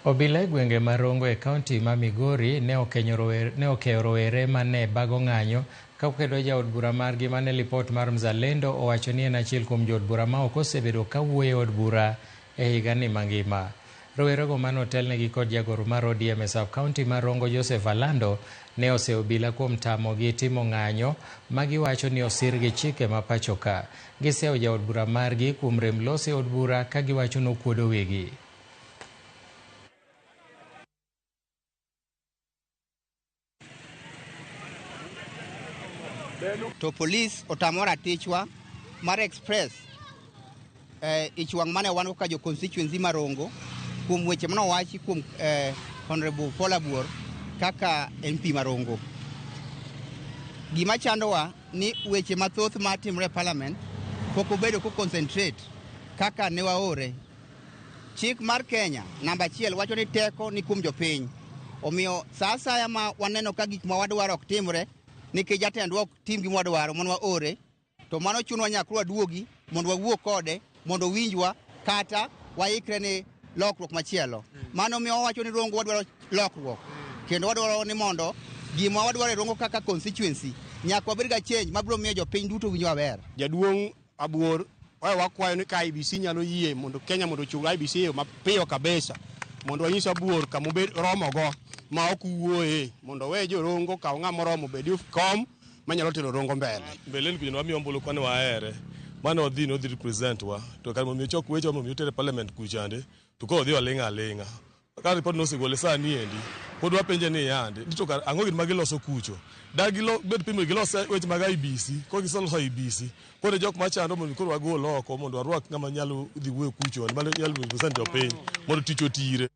Obila e gwenge ma Rongo e kaunti ma Migori ne okeyo rowere mane bago ng'anyo ka kwedo jaod bura margi mane lipot mar Mzalendo owacho ni en achiel kuom jood bura ma ok osebedo ka wuoyo e od bura e higani mangima. Rowerego mane otelnegi kod jagoro mar ODM e sub county ma Rongo Joseph Alando ne oseyo obila kuom tamogi timo ng'anyo ma giwacho ni osir gi chike ma pacho ka. Giseyo jaod bura margi kuom rem loso e od bura ka giwacho nokuodo wigi. To polis otamo ratichwa mar express ich wang' mane wan go ka jo constituency ma Rongo kuom weche mane owachi kuom Honorable Paul Abuor kaka MP ma Rongo. Gima chandowa ni weche mathoth ma timore e parliament pok obedo ko concentrate kaka ne waore. Chik mar Kenya namba achiel wacho ni teko ni kuom jopiny. Omiyo sa asaya ma waneno ka gik ma wadwaro ok timre nikech jatendwa ok tim gima wadwaro mondo waore, to mano chunwa nyaka waduogi mondo wawuo kode mondo owinjwa kata waikre ni lokruok machielo. Mano miyo wawacho ni Rongo wadwaro lokruok kendo wadwaro ni mondo gima wadwaro e Rongo kaka constituency nyaka wabed ga change mabiro miyo jopiny duto winjo maber. Jaduong' Abuor oe wakwayo ni ka IEBC nyalo yie mondo Kenya mondo ochung IEBC e yo mapiyo kabisa mondo wanyis Abuor kama obed romogo ma ok wuoye mondo owe jorongo kaw ng'ama oromo obed e kom manyalo tero Rongo mbele. Mbeleni kucho ne wamiyo ombulu kane wahere mane odhi ne odhi represent wa to kar mondo mi ochok weche mondo mi oter e parliament kuchande to koro odhi oling' aling'a. Ka ripot no osegol sani endi pod wapenje ni yande ni to kar ang'o gini ma giloso kucho. Da gilo bed piny mondo gilos weche mag IEBC koro giseloso IEBC koro jok machando mondo koro wagol oko mondo warwak ng'ama nyalo dhi wuoyo kucho manyalo represent jopiny mondo tich otire.